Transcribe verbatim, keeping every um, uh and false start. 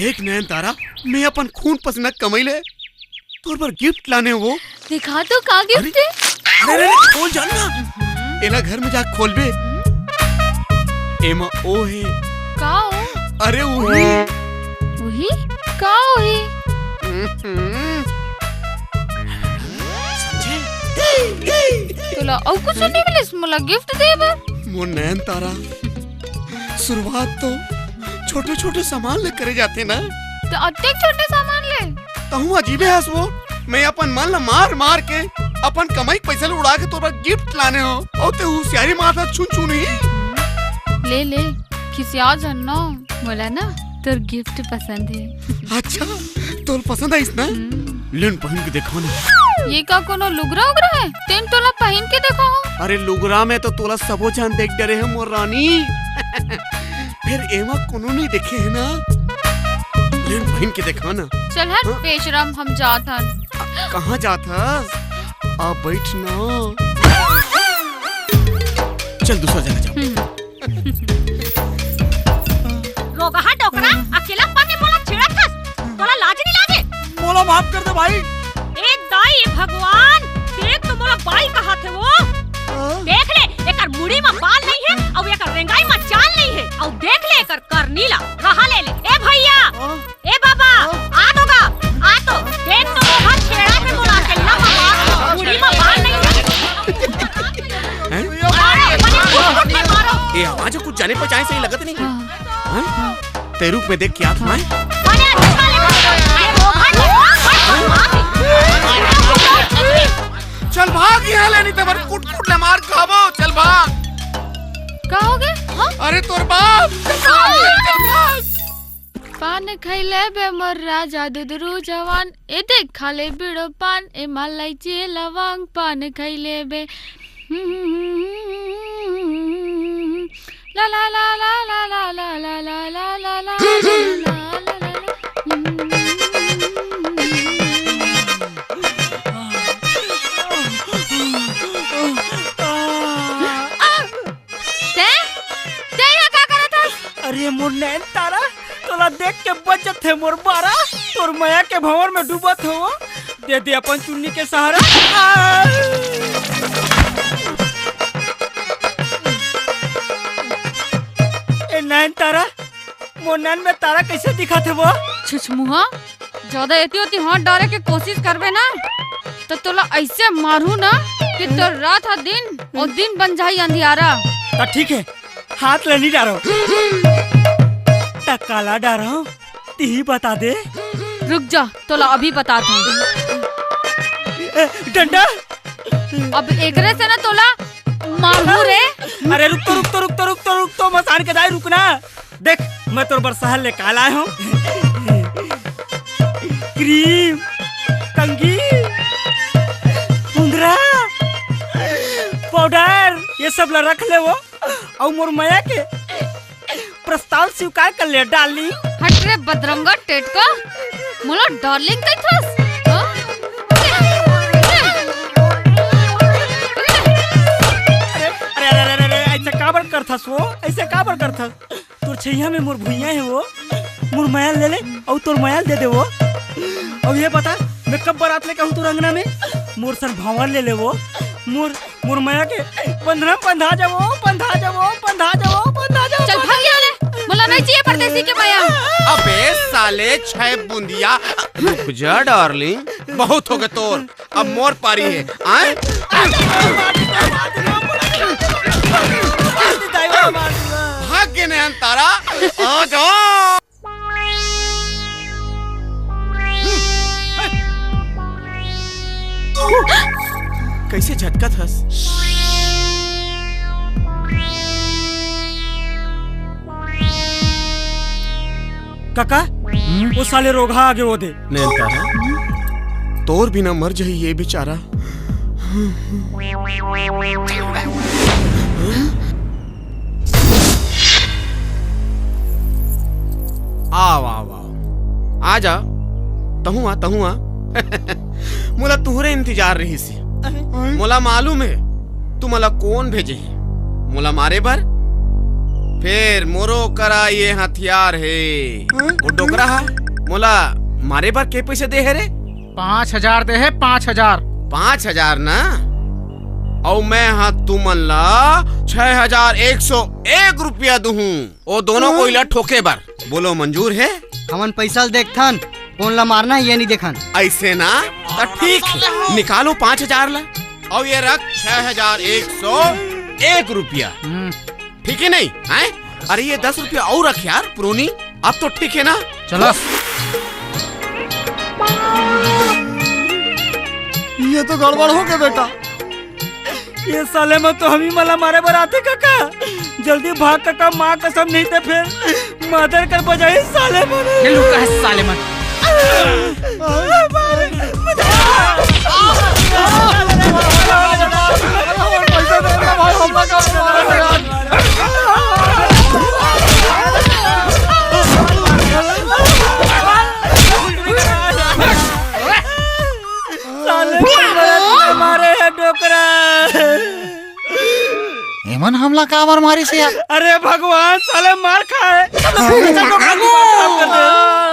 देख नयनतारा, मैं अपन खून पसीना कमाई ले तोर बर गिफ्ट लाने हंव। दिखा तो का गिफ्ट हे। अरे, अरे, अरे, खोल जान ना। एला घर में जा खोलबे। एमा ओ हे। का ओ? अरे उही। उही? का उही? हम्म। समझे? तोला अउ कुछ नइ मिलिस मोला गिफ्ट दे बर? मोर नयनतारा, शुरुआत तो छोटे-छोटे सामान ले करे जाथे ना। त अतेक छोटे सामान ले? तहूँ अजीबे हस वो। मैं अपन मन ल मार-मार के, अपन कमाई के पइसा ल उड़ा के तोर बर गिफ्ट लाने हंव। अउ तैं हुसियारी मारथस छुन छुन ही। ले, ले, खिसिया झन ना। मोला ना तोर गिफ्ट पसंद हे। अच्छा, तोर पसंद आइस ना? हम्म। ले न पहिन के देखा ना। ये का कोनो लुगरा उगरा हे? तेन तोला पहिन के देखाहूं। अरे लुगरा में तो तोला सबो झन देख डरे हे मोर रानी। फेर एमा कोनो नइ देखे हे ना? ले न पहिन के देखा ना। चल हट हाँ? बेशरम, हम जात हन। आ, कहाँ जात हस? आ बइठ ना। चल दूसरा जगह जाबो। हम्म। रोगहा डोकरा, अकेला पा के मोला छेड़त हस? तोला लाज नइ लागे? मोला माफ कर दे भाई। ए दाई, ए भगवान, देख तो मोला बाई कहत हे वो। हाँ? देख ले, एकर मुड़ी म बाल नइ हे, अउ एकर रेंगाई म चाल नइ हे, अउ देख ले एकर करनी ला। कहाँ ले ले? ए भैया, हाँ? ए बाबा, हाँ? आ तो गा, आ तो। देख तो रोगहा छेड़त हे मोला, अकेला म बाल, मुड़ी म बाल नइ हे। हैं? अरे, बने कुट-कुट ले मारो। ए आवाज कुछ जाने पहचाने से ही लगत नहीं। हाँ। हैं? तें रुक, मैं देख के आत हंव। बने अच्छा ले मारो। ये रोगहा छेड़त हे। चल भाग यहाँ ले, नहीं तो बर कुट-कुट ले मार खाबो। चल भाग। का होगे? हाँ? अरे तोर बाप। चल भाग, चल भाग। पान खइले बे मोर राजा दुदरू जवान, ए देख खा ले बीड़ो पान, ए मालइची लवंग पान खइले बे। ला ला ला। तैं? तैं यहाँ का करत हस? अरे मोर नैन तारा, तोला देख के बजत हे मोर बारा, तोर मया के भंवर में डूबत हो, दे दे अपन चुन्नी के सहारा। आ! ए नैन तारा, मोर नैन में तारा कैसे दिखत हे वो? छुछमुहा, ज्यादा एती ओती हाथ डारे के कोशिश करबे ना, तो तोला ऐसे मारू ना कि तोर रात हा दिन और दिन बन जाही अंधियारा। त ठीक है, हाथ ले नहीं डारो। त काला डारो, तिही बता दे। रुक जा, तोला अभी बतात हूँ। ए, डंडा। अब एकरे से ना तोला मारू रे। अरे रुक तो, रुक तो, रुक तो, रुक तो, रुक तो, मसान के दाई रुक ना। देख, मैं तोर बर सहर ले का लाए हूँ। क्रीम, कंघी, उंदरा, पाउडर, ये सब ला रख ले वो। अउ मोर मया के प्रस्ताव स्वीकार कर ले, डार्लिंग। हट रे बदरंगा टेटका, मोला डार्लिंग कहिथस? हाँ? अरे, अरे, अरे, अरे, अरे, ऐसे काबर करथस वो? ऐसे काबर करथस? तोर छैया में मोर भुइयां हे वो, मोर मया ले ले, अउ तोर मया दे दे वो। अउ ये बता, मैं कब बारात लेके आहूं तोर अंगना में? मोर संग भांवर ले ले वो, मोर, मोर मया के बंधना बंधा जावो, बंधा जावो, बंधा जावो, बंधा जावो, चल बंधा भाग यहाँ ले, मोला नहीं चाहिए परदेसी के मया। अबे साले छै बुंदिया, रुक जा डार्लिंग, बहुत हो गए तोर। अब मोर पारी है, आए? भाग के नैन तारा, आ जा। कैसे झटकत हस? काका, वो साले रोगहा आगे वो दे। नैन तारा, तोर बिना मर जाही ये बेचारा। आव, आव, आव। आ जा। तहूँ आ, तहूँ आ। मोला तुहरे इंतजार रहिस हे। मोला मालूम हे, तू मोला कोन भेजे हे। मोला मारे बर? फेर मोरो करा ये हथियार हे। वो डोकरा हा मोला मारे बर के पैसे दे हे रे? पाँच हजार दे हे, पाँच हजार। पाँच हजार ना? अउ मैं हा तुमन ला छह हजार एक सौ एक रुपया दुहूं, ओ दोनों कोई ला ठोके बर। बोलो, मंजूर हे? हमन पैसा ल देखथन, कोन ला मारना हे, ये नहीं देखन। ऐसे ना, त ठीक हे, निकालो पाँच हजार ला, अउ ये रख छह हजार एक सौ एक रुपया। हम्म। ठीक हे नहीं? हैं? अरे, ये दस रुपया अउ रख यार, पुरोनी, अब तो ठीक हे ना? चलो। ये तो गड़बड़ हो गया बेटा। ये साले मन तो हमी मन ला मारे बर आथे काका। जल्दी भाग काका, माँ कसम नहीं ते फेर मादर कर बजाही साले मन। ये लुका हे साले मन। साले मन मारे हे डोकरा। एमन हमला काबर मारिस यार? अरे भगवान, साले मार खाए। साले डोकरा दिमाग खराब कर दे।